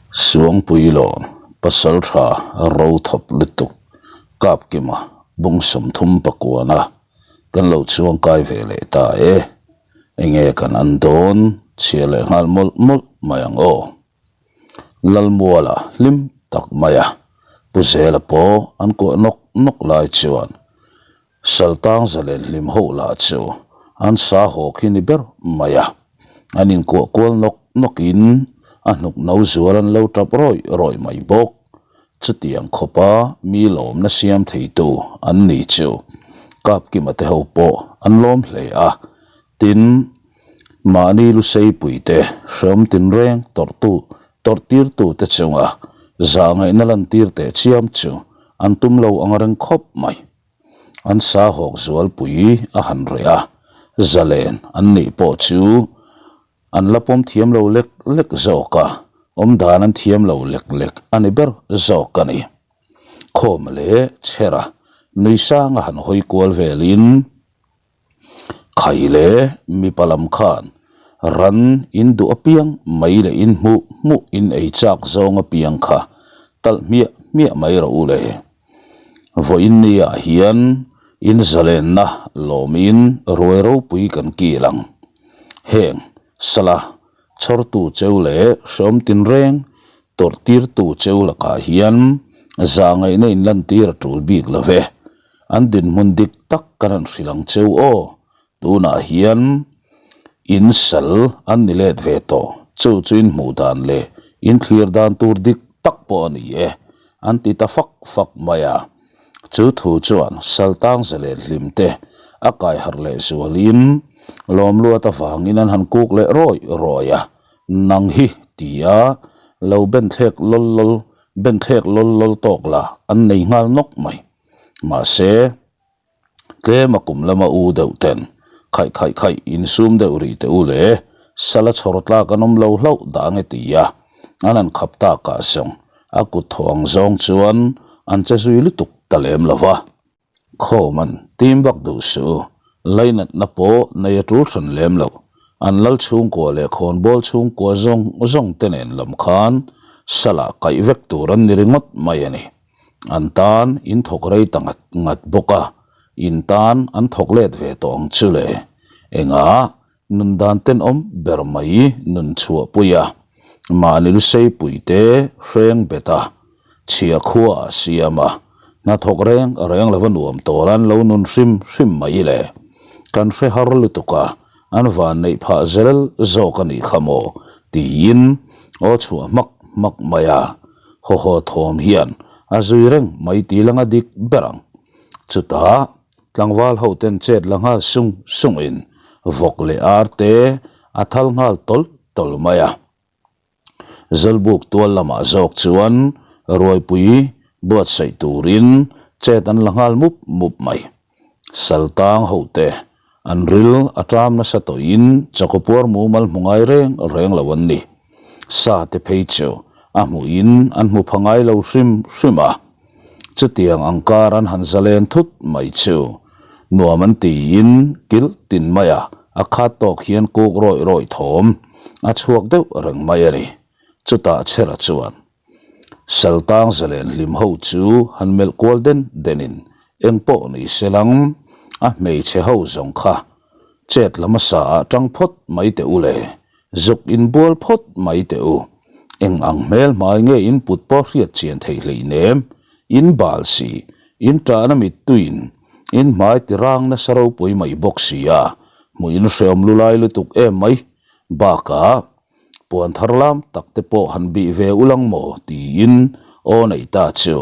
Suangpuilawn pasaltha rothawp lutuk Kapkima bung 39 kan lo chuangkai ve leh ta e. Enge kan an dawn chhia leh nghal mawlh mawlh mai ang aw. Lalmuala hlim tak maia Pu Zela pawh an kuah nawk nawk lai chuan Saltang zalen hlim ho lah chu an sa haw khi ni ber mai a, an inkuah kual nawk nawkin a hnuk no zual an lo tap rawih rawih mai bawk. Chutiang khawpa mi lawmna siam theitu an ni chu Kapkima te ho pawh an lawm hle a, tin, mahni luseipuite hreawm tinreng tawrhtu tawrhtirtu te chunga zahngaihna lantir teh chiam chu an tum lo ang reng khawp mai. An sa hawk zualpui a han reh a, zalen an nih pawh chu an la pawm thiam lo lek lek zawk a, awm dan an thiam lo lek lek a ni ber zawk a ni. Khawma leh Chhera nui sanga han hawi kual velin Khai leh mipa lam khan ran in duh apiang mai leh in hmuh hmuh in ei chak zawng apiang kha talh hmiah hmiah mai rawh u le. Vawiin ni ah hian in zalenna lawmin ruai ropui kan kil ang. Heng sala chhawrtu cheu leh hreawm tinreng tawrhtirtu cheu lakah hian zahngaihna in lantir a tul bik lo ve. An dinhmun dik tak kan han hrilh ang cheu aw, tunah hian in sal an ni let ve tawh, chu chu in hmuh dan leh in thlir dan tur dik tak pawh a ni e, an ti ta fak fak mai a. Chu thu chuan sal tang zalen hlim te a kai harh leh zualin lawmluat avangin an han kuk leh rawih rawih a, nang hi tia lo ben thlek lawl lawl ben thlek lawl lawl tawk la an nei nghal nawk mai. Mahse, tlem a kum lama u deuh ten khaih khaih khaih insum deuh rih teh u le, sala chhawr tlak an awm lo hlauh dah ange ti a, an han khap tak ah zawng a kut thaw ang zawng chuan an che zui lutuk ta lem lo va. Khawm an tim vak duh suh u, lainatna pawh nei a tul hran lem lo, an lal chhungkua leh khawnbawl chhungkua zawng zawng te nen lam khan salah kaih vek tur an ni ringawt mai a ni. An tan in thawk rei ta ngat ngat bawk a, in tan an thawk let ve tawh ang chu le. Engah nun dan tenawm ber mai nun chhuahpui a, mahni luseipui te hreng bet a, chhia khua a siam a, hnathawk reng reng lova nuam tawl an lo nun hrim hrim mai le. Kan hre har lutuk a, an van neih phah zel zawk a nih kha maw tiin aw chhuah hmak hmak mai a. Haw haw thawm hian a zui reng mai tih langa dik ber ang. Chutah tlangval ho ten chet la nghal sung sung in vawk leh ar te a thal nghal tawlh tawlh mai a. Zawlbuk tual lamah zawk chuan ruaipui buatsaih turin chet an la nghal mup mup mai. Saltang ho te an ril a ṭam nasa tawhin chawkawpuar mumal hmu ngai reng reng lo an ni. Sa te phei chu a hmuhin an hmu pha ngai lo hrim hrim a. Chutiang ang kar an han zalen thut mai chu nuam an tiin kilh tin maia a khat tawk hian kuk rawih rawih thawm a chhuak deuh reng mai a ni. Chutah Chhera chuan Saltang zalen hlim ho chu han melh kual den denin eng pawh ni se lang, a hmeichhe ho zawng kha chet la hmasa ah tang phawt mai teh u le, zuk inbual phawt mai teh u, eng ang hmel hmai nge in put pawh hriat chian theih hleinem, in bal si, in tahna mittuiin in hmai ti rang nasa ropui mai bawk si a, hmuh in hreawm lulai lutuk em mai, bakah Puan thar lam tak te pawh han bih ve ulang maw tiin aw nei ta chu.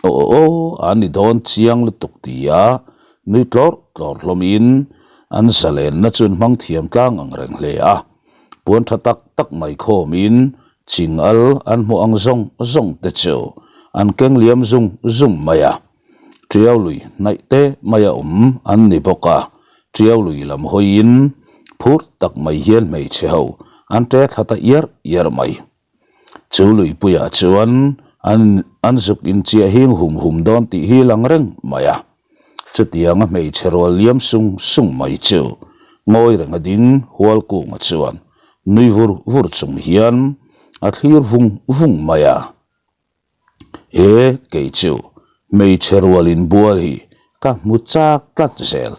Aw aw aw an ni dawn chiang lutuk tia nui tlawrh tlawrh hlawm in an zalenna chu an hmang thiam tlang ang reng hle a. Puan tha tak tak mai khawm in ching al an hmuh ang zawng zawng te chu an keng liam zung zung mai a. Tiau lui hnaih te mai a awm an ni bawk a, Tiau lui lam hawiin phur tak mai hian hmeichhe ho an ṭe thla ta iar iar mai. Chu luipuiah chuan an an zuk inchiah hing hum hum dawn tih hi lang reng mai a. Chutianga hmeichhe rual liam sung sung mai chu ngawi reng a ding hual kunga chuan nui vur vur chung hian. a thlir vung vung mai a. He kei chu hmeichhe rual inbual hi ka hmu chak tlat zel,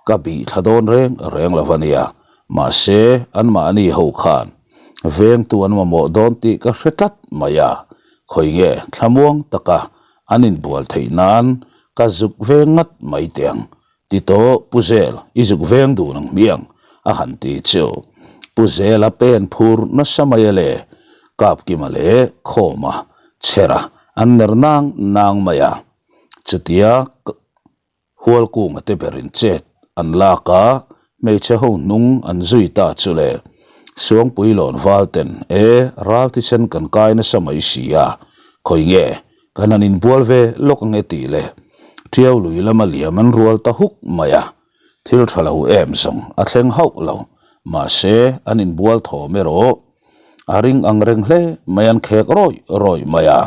ka bih thla dawn reng reng lo a nia, mahse anmahni ho khan vengtu an mamawh dawn tih ka hre tlat mai a, khawi nge thlamuang taka an inbual theih nan ka zuk veng ngat mai teh ang Ti tawh Pu Zel, i zuk veng dun ang hmiang, a han ti chu. Pu Zela pen phur nasa mai a le, Kapkima leh Khawma chhera an ner nang nang mai a. Chutia Hualkunga te berin chet an lak a, hmeichhe ho hnung an zui ta chu le. Suangpui lawn val ten, E, ral thisen kan kai nasa mai si a, khawi nge Kan han inbual ve lawk ange tih leh Tiau lui lama liam an rual ta huk mai a, thil tha lo em zawng a thleng hauh lo, mahse an inbual thawm erawh a ring ang reng hle mai an khek rawih rawih mai a.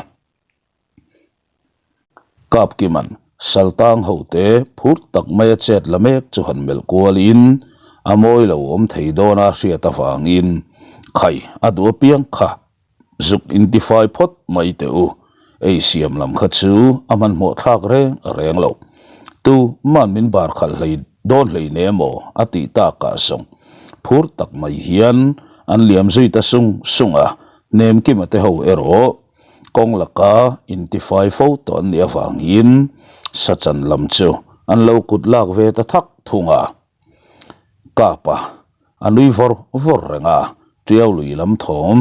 Kapkiman Saltang hote phur tak maia chet la mek chu han melh kualin a mawi lo awm thei dawna hriat avangin khai a duh apiang kha Zuk intifai phawt mai teh u, ei siam lam kha chu a hmanhmawh thlak reng reng lo. Tu man min bar khalh hlei dawn hlei ne maw a tih takah zawng phur tak mai hian an liam zui ta sung sung a, Hnemkima te ho erawh kawng laka intifai fo tawh an nih avangin sachan lam chu an lo kut lak ve ta thak thung a. Kapa a nui vawr vawr reng a, Tiau lui lam thawm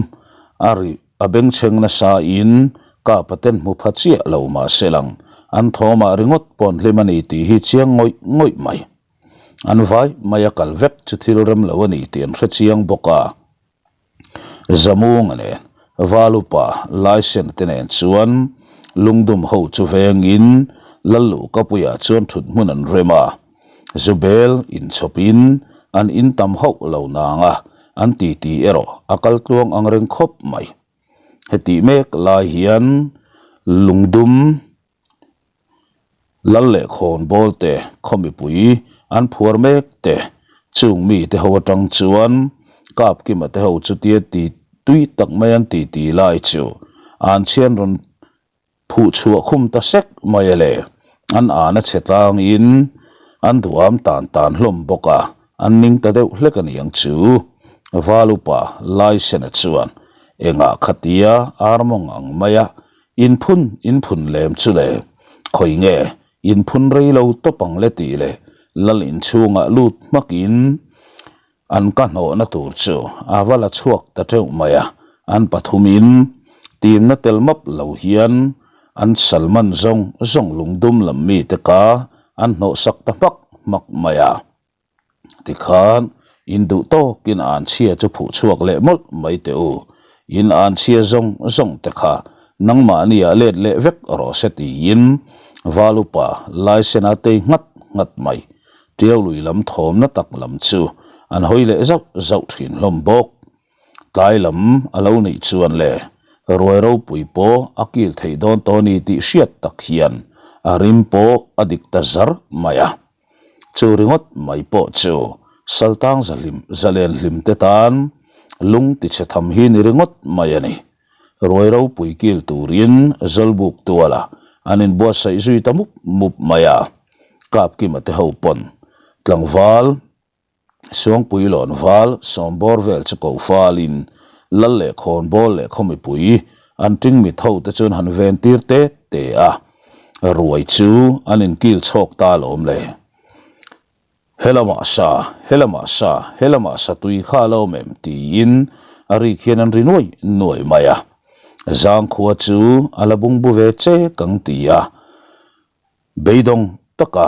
a ri a bengchheng nasa in Kapa ten hmu pha chiah lo mah se lang an thawmah ringawt pawn hlim a ni tih hi chiang ngawih ngawih mai. An vai mai a kal vek chu thil rem lo a ni tih an hre chiang bawk a. Zamunga nen Valupa Laisen te nen chuan lungdum ho chu vengin Lalluhkapuiah chuan thut hmun an rem a, Zubel inchhawpin an in tam hauh lo nang a, an titi erawh a kal tluang ang reng khawp mai. Hetih mek lai hian lungdum Lal leh khawnbawl te, khaw mipui an phuar mek te, chung mi te ho atang chuan Kapkima te ho chutia ti tui tak mai an ti ti lai chu an chhian rawn phuh chhuah khum ta sek mai a le. An an a chhe tlangin an duham tan tan hlawm bawk a, an ning ta deuh hlek a niang chu. Val upa Laisena chuan engah khatia armawng ang maia Inphun inphun lem chu le, khawi nge inphun rei lo tawp ang le tih leh lal inchhungah lut hmakin an ka hnawhna tur chu a va la chhuak ta teuh mai a, an pathumin timna tel map lo hian an salman zawng zawng lungdum lam mite ka an hnawhsak ta hmak hmak mai a. Tikhan in duh tawkin an chhia chu phuh chhuak leh mawlh mai teh u. In an chhia zawng zawng te kha nangmahni ah let leh vek rawh se tiin Val upa Laisena tei nghat nghat mai. Tiau lui lam thawmna tak lam chu an hawi leh zauh zauh thin hlawm bawk. Tlai lam a lo nih chuan le ruai ropui pawh a kil theih dawn tawh a ni tih hriat tak hian a rim pawh a dik ta zar mai a. Chu ringawt mai pawh chu Saltang zahlim zalen hlim te tan lung tichhe tham hi ni ringawt mai a ni. Ruai ropui kil turin Zawlbuk tuala an inbuatsaih zui ta mup mup mai a, Kapkima te ho pawn tlangval Suangpui lawn val sawmbawr vel chu ko falin Lal leh khawnbawl leh khaw mipui an ting mit ho te chuan han ven tir te te a, ruai chu an inkil chhawk ta alawm le. Helamah sa, helamah sa, helamah sa tui kha a lo awm em tiin a rik hian an ri nuai nuai mai a. Zangkhua chu a la bungbu ve chek ang ti a, beidawng taka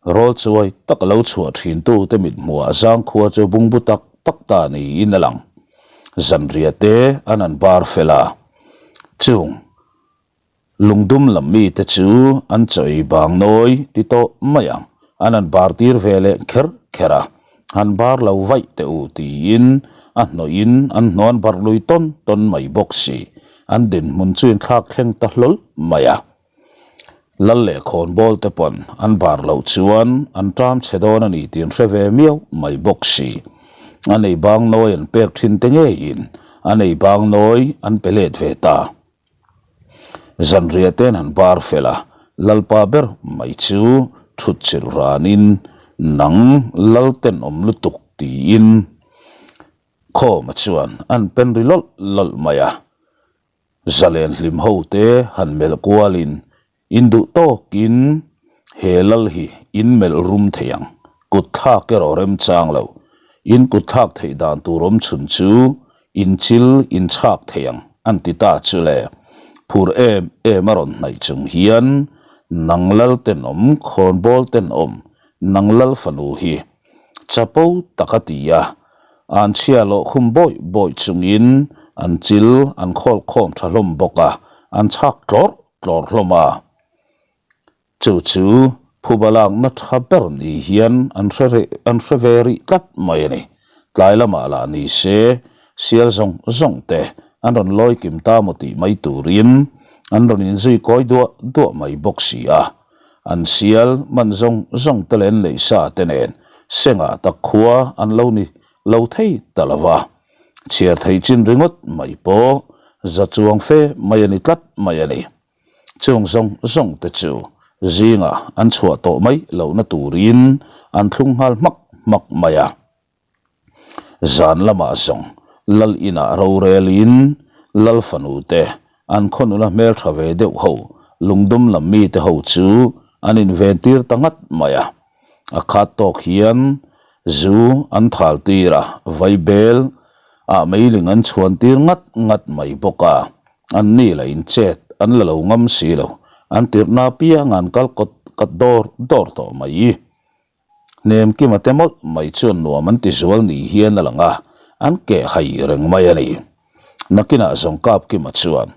Rawl chuai tak a lo chhuah thintute mithmuhah zangkhua chu bungbu tak tak ta niin a lang. Zanriah te an han bar fel a, chung lungdum lam mite chu an chaw ei bang nawi ti tawh mai ang, an han bar tir ve leh kher kher a, han bar lo vaih teh u tiin a hnawhin an hnuan barh lui tawn tawn mai bawk si, an dinhmun chu inthlak thleng ta hlawl mai a. Lal leh khawnbawl te pawn an bar loh chuan an ṭam chhe dawn a ni tih an hre ve miau mai bawk si. A nei bang nawi an pek ṭhin te ngeiin An ei bang nawi an pe let ve ta. Zanriah ten han bar fel a, Lalpa ber mai chu thut chilh ranin nang lal tenawm lutuk tiin Khawma chuan an pen ri lawlh lawlh mai a. Zalen hlim ho te han melh kualin In duh tawkin he lal hi in melh rum thei ang, kut thlak erawh remchang lo. In kut thlak theih dan tur awm chhun chu in chil in chhak thei ang, an ti ta chu le. Phur em em a rawn hnaih chung hian nang lal tenawm, khawnbawl tenawm, nang lal fanu hi chapo tak a ti a, an chhia lawh khum bawih bawih chungin an chil an khawl khawm tha hlawm bawk a, an chhak tlawrh tlawr hlawm a, chu chu phuba lakna tha ber ni hian an hre rih an hre ve rih tlat mai a ni. Tlai lamah lah ni se sial zawng zawng te an rawn lawi kim ta maw tih mai turin an rawn inzui kawi duah duah mai bawk si a, an sial man zawng zawng te leh an neih sa te nen sengah tak khua an lo ni lo thei ta lo va. Chhiar theih chin ringawt mai pawh za chuang fe mai a ni tlat mai a ni. Chung zawng zawng te chu zingah an chhuah tawh mai lohna turin an thlung nghal hmak hmak mai a. Zan lamah zawng Lal inah rorelin Lal fanu te an khaw nula hmeltha ve deuh ho lungdum lam mite ho chu an inventir ta ngat mai a. A khat tawk hian zu an thal tir a, vaibel ah meiling an chhuan tir ngat ngat mai bawk a, an ni lah in chet an la lo ngam si lo, an tirhna apiang an kal kawt kat dawr dawr tawh mai. Hnem kima te mawlh mai chuan nuam an ti zual ni hian a lang a, an keh hai reng mai a ni. Nakinah zawng kap kima chuan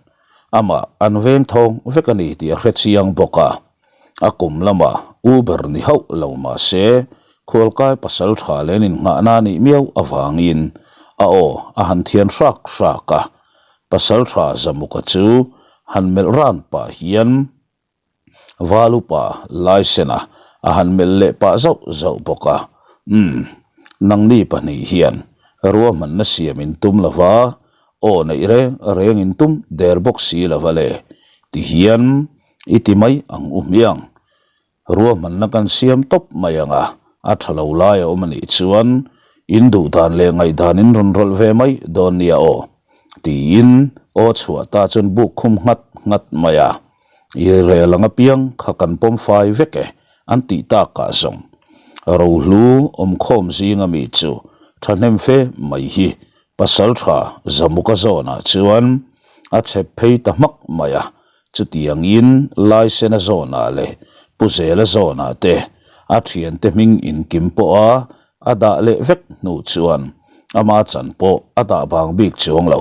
amah an veng thawng vek a ni tih a hre chiang bawk a. A kum lamah Uber ni hauh lo mah se, khualkai pasal tha leh an innghahna a nih miau avangin a aw a han thian hrak hrak a. Pasal tha Zamuka chu han melh ran pah hian Valupa Laisena a han melh leh pah zauh zauh bawk a. Umm, nangni pahnih hian ruahmanna siam in tum lova, aw neih reng reng in tum der bawk si lova le, ti hian I ti mai ang u hmiang. Ruahmanna kan siam tawp mai ang a, a tha lo lai a awm a nih chuan in duh dan leh ngaihdan in rawn rawlh ve mai dawn nia aw, tiin aw chhuah ta chuan buk khum nghat nghat mai a. I rel ang apiang kha kan pawm fai vek e, an tih takah zawng. Rohlu awmkhawm zinga mi chu thahnem fe mai hi Pasaltha Zamuka zawnah chuan a chhep phei ta hmak mai a, Chutiangin Laisena zawnah leh Pu Zela zawnah te a thiante hming inkim pawha a dah leh vek hnu chuan ama chan pawh a dah bang bik chuang lo.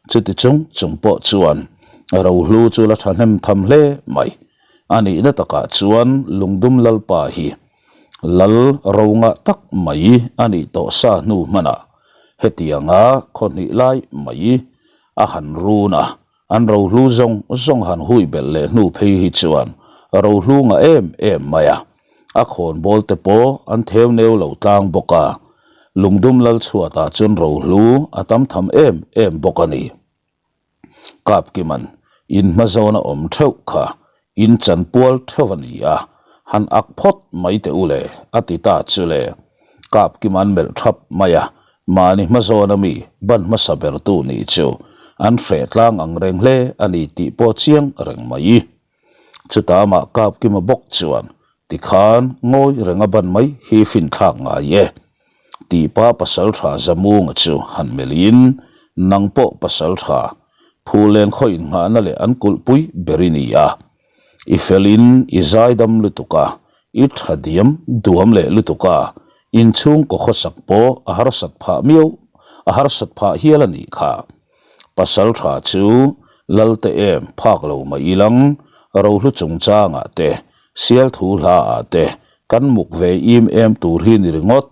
Chuti chung chung pawh chuan rohlu chu la thahnem tham hle mai. A nihna takah chuan Lungdum Lalpa hi Lal ro ngah tak mai a nih tawh sa hnu hmanah hetianga khaw hnih lai mai a han run a. An rohlu zawng zawng han hui belh leh hnu phei hi chuan rohlu ngah em em mai a, a khawnbawl te pawh an theu neu lo tlang bawk a, lungdum lal chhuatah chuan rohlu a tam tham em em bawk a ni. Kapkiman in hma zawna awm theuh kha In chanpual theuh a ni a, han ak phawt mai teh u le, a ti ta chu le. Kap kim an melh thap mai a, mahni hmazawn ami ban hmasa bertu nih chu an hreh tlang ang reng hle a ni tih pawh chiang reng mai. Chutah amah Kap Kima bawk chuan tikhan ngawi renga ban mai hi finthlak ngai e. Tihpa pasaltha Zamunga chu han melhin, Nang pawh pasaltha, Phulen khaw innghahna leh an kulhpui ber i ni a. I felin i zaidam lutuk a, i tha diam duam leh lutuk a, inchhungkaw khawsak pawh a harsat phah miau, a harsat phah hial a nih kha. Pasaltha chu Lalte em phak lo mai ilang, rohlu chungchangah te, sialthu hlaah te kan muk ve im em tur hi ni ringawt.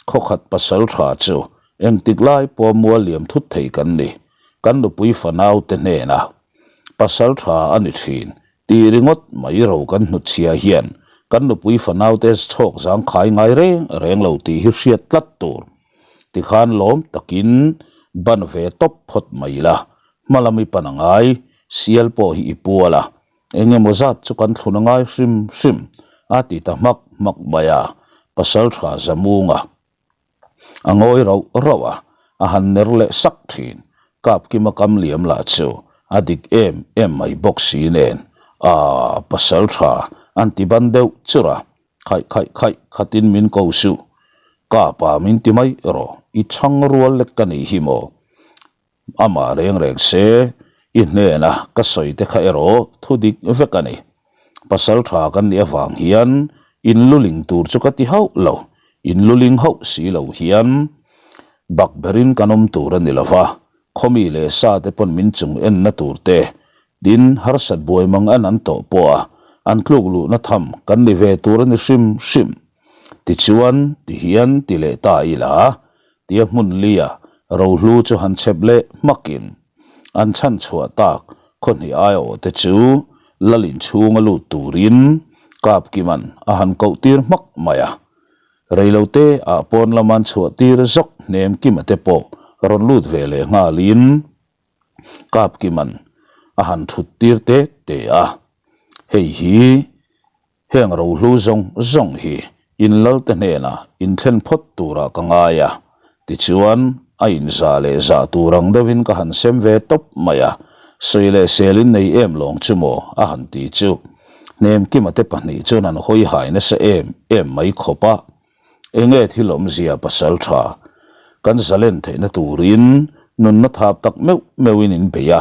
Khawkhat pasaltha chu engtik lai pawh mual liam thut thei kan ni, kan nupui fanau te hnenah pasaltha a ni thin tih ringawt mai ro kan hnutchhia hian kan nupui fanau te chhawk zangkhai ngai reng reng lo tih hi hriat tlat tur. Tikhan lawm takin Ban ve tawp phawt mai la, hma lam i pan a ngai, sial pawh hi i pual a, eng emaw zat chu kan thlun a ngai hrim hrim, a ti ta hmak hmak mai a, Pasalṭha Zamunga a ngawi rauh rauh a, a han ner leh sak thin. Kapkima kam liam lah chu a dik em em mai bawk si nen, Aaa, pasal tha an ti ban deuh churh a, khaih khaih khaih khatin min ko suh. Kapa min ti mai rawh, i chhang rual lek ka nih hi maw? Amah reng reng se, i hnena ka sawi te kha erawh thu dik vek a ni. Pasal tha kan nih avang hian in luling tur chu ka ti hauh lo, in luling hauh si lo hian bak berin kan awm tur a ni lo va, khawmi leh sa te pawn min chung enna tur te, tin harsat buai mang an an tawh pawh a an tluk luhna tham kan ni ve tur a ni hrim hrim. Tichuan, tihian ti leh ta ila, tia hmun lia rohlu chu han chhep leh hmakin an chhan chhuah tak khaw hnih aiawh te chu lal inchhunga lut turin Kapkiman a han koh tir hmak mai a. Reilote ah pawn lama an chhuah tir zawk Hnemkima te pawh rawn lut ve leh nghalin Kapkiman a han thut tir te te a. Hei hi Heng rohlu zawng zawng hi in lalte hnenah inthlen phawt turah ka ngai a, tichuan a inzah leh zah tur ang deuhin ka han sem ve tawp mai a, sawi leh sel in nei em lawng chu maw a han ti chu Hnemkima te pahnih chuan an hawi hai nasa em em mai khawp a, enge thil awmzia pasal tha kan zalen theihna turin nunna thap tak meuh meuhin in bei a,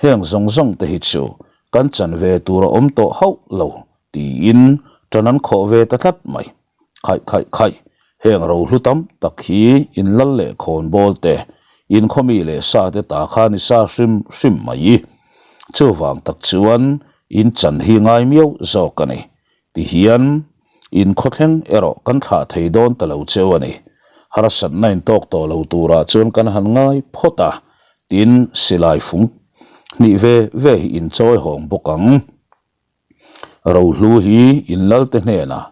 heng zawng zawng te hi chu Kan chan ve tur a awm tawh hauh lo tiin ṭan an khawh ve ta tlat mai. Khaih khaih khaih, heng rohlu tam tak hi in lal leh khawn bawl te, in khawmi leh sa te ta kha ni sa hrim hrim mai. Chuvang tak chuan in chan hi ngai miau zawk a ni. Tihian in khawthleng erawh kan thlah thei dawn ta lo cheu a ni. Harsatna in tawk tawh lo turah chuan kan han ngai phawt a, tin silai fung hnih ve ve hi in chawi hawng bawk ang. Rohlu hi in lalte hnenah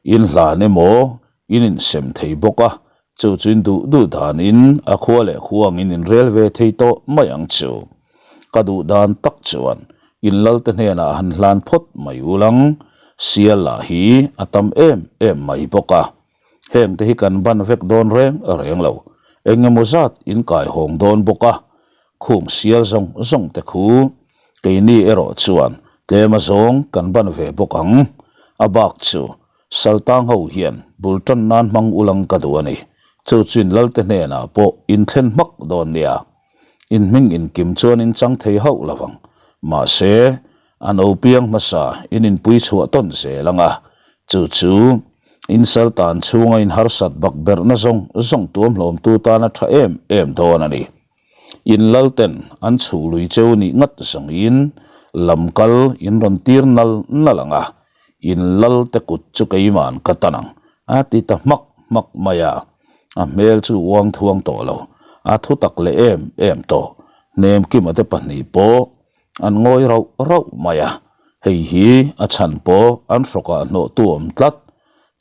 in hlan emaw in insem thei bawk a, chu chu in duh duh danin a khua leh khuangin in rel ve thei tawh mai ang chu. Ka duh dan tak chuan in lalte hnenah han hlan phawt mai ulang, sial lah hi a tam em em mai bawk a. Heng te hi kan ban vek dawn reng reng lo, eng emaw zat in kai hawng dawn bawk a, khung sial zawng zawng te khu keini erawh chuan tlem azawng kan ban ve bawk ang. A bak chu Saltang ho hian bul tan nan hmang ulang ka duh a ni. Chu chuin Lalte hnenah pawh in thlen hmak dawn nia. In hming inkim chuan in chang thei hauh lo vang. Mahse, a nopiang hmasa in inpui chhuah tawn zel ang a. Chu chu in Saltan chhunga in harsat bak berhna zawng zawng tuamhlawmtu tan a tha em em dawn a ni. In Lalten an chhuh lui cheu nih ngat zawngin lam kal in rawn tir nal nal ang a. In lal te kut chu keima'n ka tan ang, a ti ta hmak hmak mai a. A hmel chu uang thuang tawh lo, a thu tak leh em em tawh. Hnemkima te pahnih pawh an ngawi rauh rauh mai a, hei hi a chhan pawh an hrawkah hnawhtu awm tlat.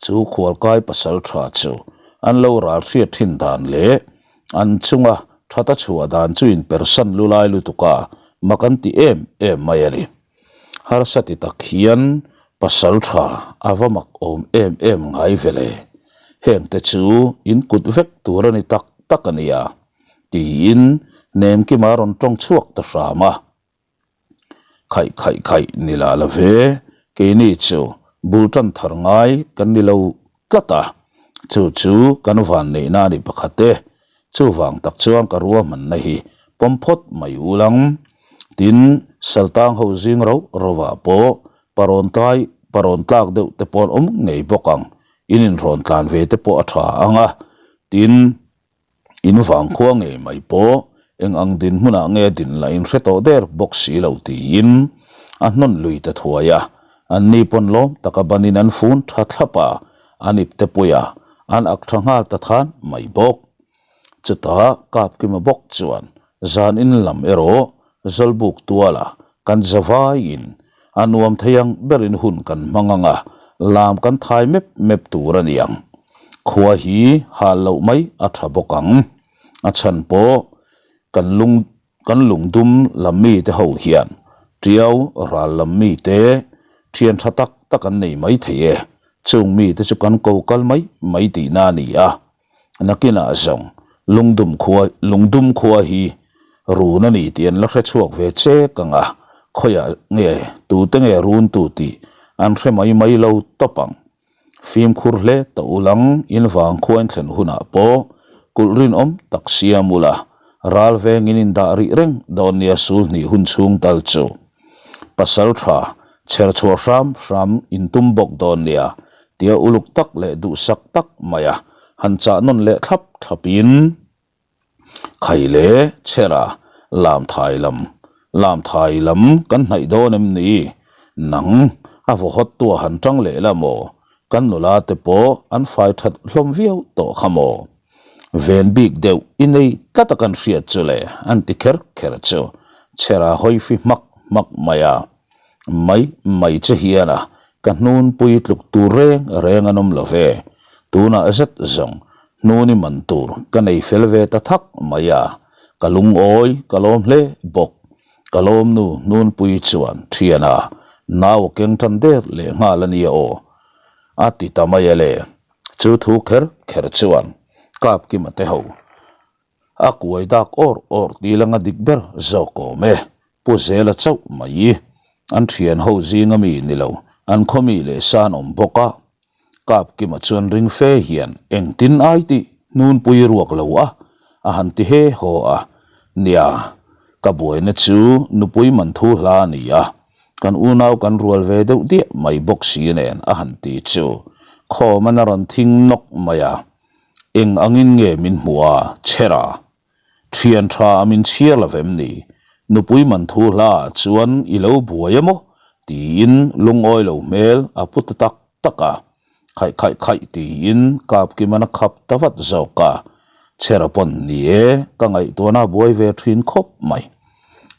Chu khualkai pasal tha chu an lo ral hriat thin dan leh an chunga thata chhuah dan chu inpersan lulai lutuk a, mak an ti em em mai a ni. Harsa ti tak hian pasal tha a va mak awm em em ngai ve le. Heng te chu in kut vek tur a ni tak tak a nia, tiin Nemkima rawn tawng chhuak ta hram a. Khaih khaih khaih ni lah la ve, keini chu bul tan thar ngai kan ni lo tlat a, chu chu kan vanneihna a ni pakhat e. Chuvang tak chuan ka ruahmanna hi pawm phawt mai ulang. Tin, Saltang ho zing rauh rauhah pawh parawn tlai parawn tlak deuh te pawh an awm ngei bawk ang. In inrawn tlan ve te pawh a tha ang a. Tin, In vangkhua ngei mai pawh eng ang dinhmunah nge din lah in hre tawh der bawk si lo tiin a hnawn lui ta thuai a. Anni pawn lawm taka banin an fun tha thlap a, an ipte puia an ak tha nghal ta than mai bawk. Chutah Kapkima bawk chuan zan in lam erawh Zawlbuk tuala kan zavaiin a nuam thei ang berin hun kan hmang ang a, lam kan thai mep mep tur a ni ang. Khua hi hal loh mai a tha bawk ang. A chhan pawh. Kan lung kan lungdum lam mite ho hian Tiau ral lam mite thian tha tak tak an nei mai thei e. Chung mite chu kan ko kal mai mai tihna a ni a. Nakinah zawng lungdum khua lungdum khua hi run a ni tih an la hre chhuak ve chek ang a, khawiah nge tute nge run tu tih an hre mai mai lo tawp ang. Fimkhur hle tawh ulang in vang khua in thlen hunah pawh kulh rinawm tak siam ula, ral vengin in dah rih reng dawn nia sul hnih hun chhung tal chu. Pasal tha chher chhuah hram hram in tum bawk dawn nia tia uluk tak leh duhsak tak maia han chah nawn leh thlap thlapin, Khai leh chhera lam thai lam, lam thai lam kan hnaih dawn em ni? Nang a vaw hawt tua han tang leh la maw? Kan nula te pawh an fai that hlawm viau tawh kha maw? Ven bik deuh i nei tlat a kan hriat chu le, an ti kher kher chu chhera hawi fi hmak hmak mai a. Mai mai che hian a ka hnunpui tluk tur reng reng an awm lo ve. Tunah zet zawng hnuni man tur ka nei fel ve ta thak mai a, ka lungawi ka lawm hle bawk. Ka lawmnu hnunpui chuan thiana nau a keng tan der leh nghal a nia aw a ti ta mai a le. Chu thu kher kher chuan Kapkima te ho A kuai dak awr awr tih langa dik ber zawk awm e. Pu Zela chauh mai. An thian ho zinga mi ni lo, an khaw mi leh san awm bawk a. Kapkima chuan ring fe hian engtin ai tih hnunpui ruak lo a, a han ti he haw a. Nia, ka buaina chu nupui man thu hla a ni a, kan unau kan rual ve deuh diah mai bawk si nen a han ti chu khawman a rawn thing nawk mai a. Eng angin nge min hmuh a, Chhera? Thian tha a min chhiar lo vem ni? Nupui man thu hla ah chuan i lo buai emaw? tiin lungawi lo hmel a pu ta tak tak a. Khaih khaih khaih tiin Kapkiman a khap ta vat zawk a. Chhera pawn ni e, ka ngaihtuahna a buai ve thin khawp mai.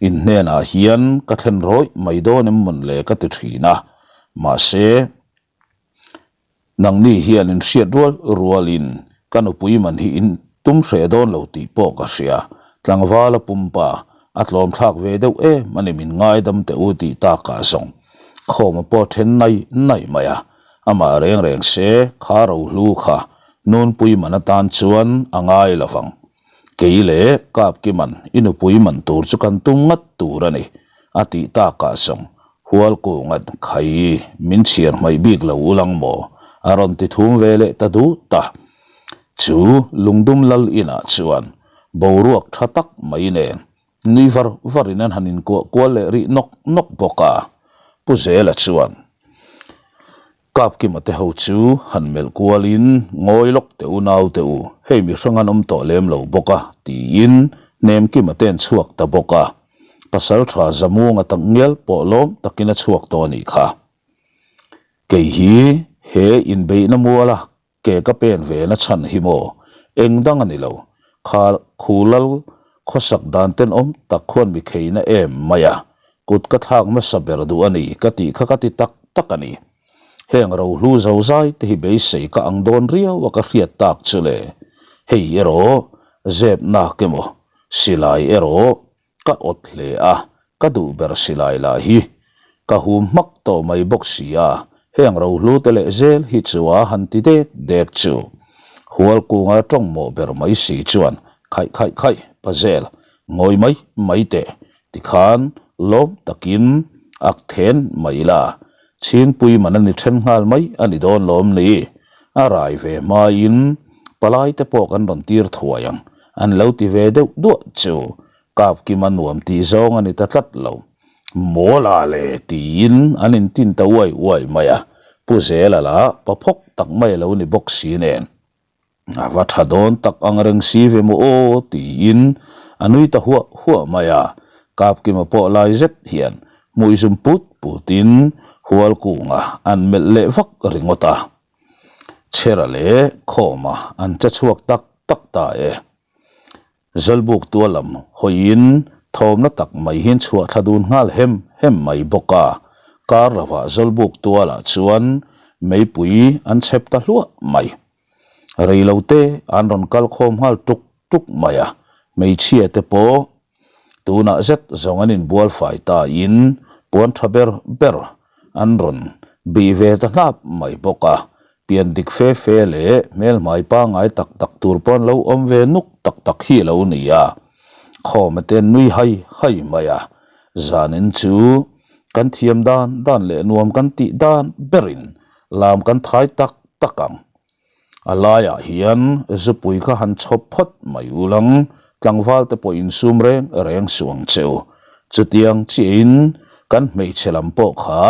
In hnenah hian ka thlen rawih mai dawn em mawn le ka ti thin a. Mahse. Nangni hian in hriat rual rualin ka nupui man hi in tum hreh dawn lo tih pawh ka hria. Tlangvala pumpa a tlawm thlak ve deuh em a ni min ngaidam teh u tih takah zawng khawma pawh then nai nai mai a. Amah reng reng se kha rohlu kha nunpui man atan chuan a ngai lo vang. Kei leh Kapkiman i nupui man tur chu kan tum ngat tur a ni a tih takah zawng Hualkungat khai min chhiar hmaih bik lo ulang maw? a rawn ti thum ve leh ta dut ta. Chu lungdum lal inah chuan boruak tha tak mai nen nui var varin an han inkuah kual leh rih nawk nawk bawk a. Pu Zela chuan. Kapkima te ho chu han melh kualin, Ngawi lawk teh u naute u, hei mihrang an awm tawh lem lo bawk a, tiin Hnemkima te an chhuak ta bawk a. Pasal tha Zamuanga tak ngial pawh lawm takin a chhuak tawh a nih kha. Kei hi he inbeihna muala Ke ka pen ve na chhan hi maw? Eng dang a ni lo. Kha khu lal khawsak dan tenawm tak khuan mi kheina em mai a, kut ka thlak nasa ber duh a ni ka tih kha ka ti tak tak a ni. Heng rohlu zozai te hi beisei ka ang dawn riau a ka hriat tak chu le. Hei erawh zep nak emaw silai erawh Ka awt hle a, ka duh ber silai lah hi. Ka hum hmak tawh mai bawk si a, heng rohlu te leh zel hi chu a han ti dek dek chu. Hualkunga tawng mawh ber mai si chuan khaih khaih khaih Pazel, ngawi mai mai teh, tikhan lawm takin ak then mai la, Chhingpui man a ni then nghal mai a ni dawn lawm ni? A rai ve hmain palai te pawh kan rawn tir thuai ang, an lo ti ve deuh duah chu Kapkima nuam tih zawng a ni ta tlat lo. Mawla le tiin an intin ta uai uai mai a, Pu Zela lah paphawk tak mai a lo ni bawk si nen. A va tha dawn tak ang reng si ve maw aw tiin a nui ta huah huah mai a, Kapkima pawh lai zet hian hmui zum put putin Hualkunga an melh leh vak ringawt a. Chhera leh Khawma an che chhuak tak tak ta e. Zawlbuk tua lam hawiin thawmna tak mai hian chhuah thla dun nghal hem hem mai bawk a, kar lovah Zawlbuk tualah chuan meipui an chhep ta hluah mai. Rei lo te an rawn kal khawm nghal tuk tuk mai a. Hmeichhia te pawh tunah zet zawng an inbual fai ta in puan tha ber ber an rawn bih ve ta hnap mai bawk a. Pian dik fe fe leh hmelhmai pangngai tak tak tur pawh an lo awm ve nuk tak tak hi a lo ni a. Khawma te an nui hai hai mai a. Zanin chu kan thiam dan dan leh nuam kan tih dan berin lam kan thai tak tak ang. A laiah hian zupui kha han chhawp phawt mai ulang, tlangval te pawh insum reng reng suh ang che u. Chutiang chiahin kan hmeichhe lam pawh kha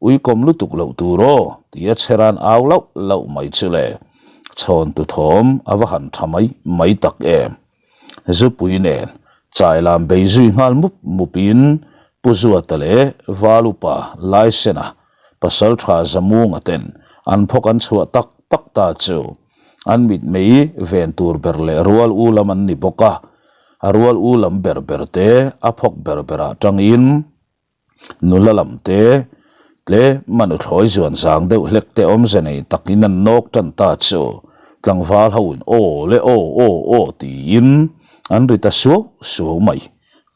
uikawm lutuk loh tur aw tia chhera'n au lauh lauh mai chu le. Chhawn tu thawm a va han tha mai mai tak em. Zupui nen chai lam bei zui nghal mup mupin Pu Zuata leh Valupa Laisena Pasalṭha Zamunga ten an phawk an chhuah tak tak ta chu an mitmei ven tur ber leh rual u lam an ni bawk a, a rual u lam ber ber te a phawk ber berah tangin nula lam te tlem a nuthlawi zuan zang deuh hlek te awmze nei takin an nawk tan ta chu tlangval ho in aw le aw aw aw tiin an ri ta suau suau mai.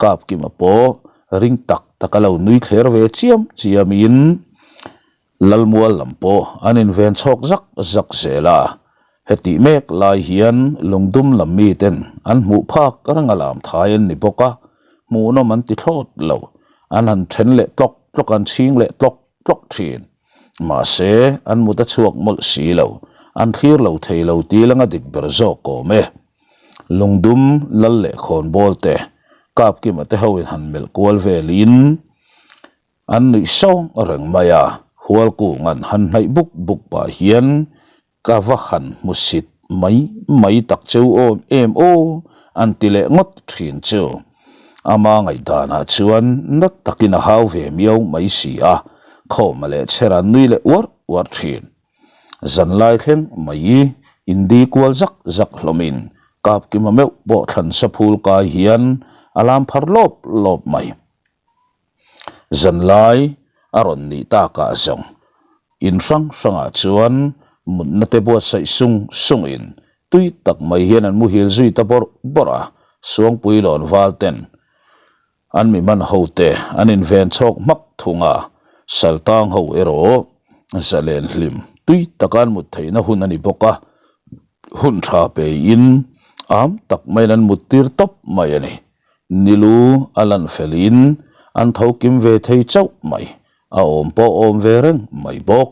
Kapkima pawh ring tak tak a lo nui thler ve chiam chiamin Lalmual lam pawh an inven chhawk zak zak zel a. Hetih mek lai hian lungdum lam miten an hmuh phak reng a lam thai an ni bawk a, hmuhnawm an ti thlawt lo. An han then leh tlawk tlawk an chhing leh tlawk tlawk thin. Mahse, an mut a chhuak mawlh si lo. An thlir lo thei lo tih langa dik ber zawk awm e. Lungdum lal leh khawnbawl te Kapkima te hoin han melh kual velin an nuih sawng reng mai a, Hualkunga'n han hnaih buk buk pah hian ka va han hmu sit mai mai tak cheu awm em aw an ti leh ngawt thin chu. Ama ngaihdanah chuan na takin a hau ve miau mai si a, Khawma leh Chhera'n nui leh uar uar thin. Zanlai thleng mai indi kual zak zak hlawmin Kapkima meuh pawh thlan sa phul kai hian a lam phar lawp lawp mai. Zanlai a rawn nih takah zawng in hrang hrangah chuan mutna te buatsaih sung sungin tui tak mai hian an muhil zui ta bawrh bawrh a, Suangpui lawn val ten An mi man ho te an inven chhawk hmak thung a, Saltang ho erawh zalen hlim tui taka an mut theihna hun a ni bawk a, hun tha peiin am tak maiin an mut tir tawp mai a ni. Nilu a lan felin an tho kim ve thei chauh mai, a awm pawh awm ve reng mai bawk.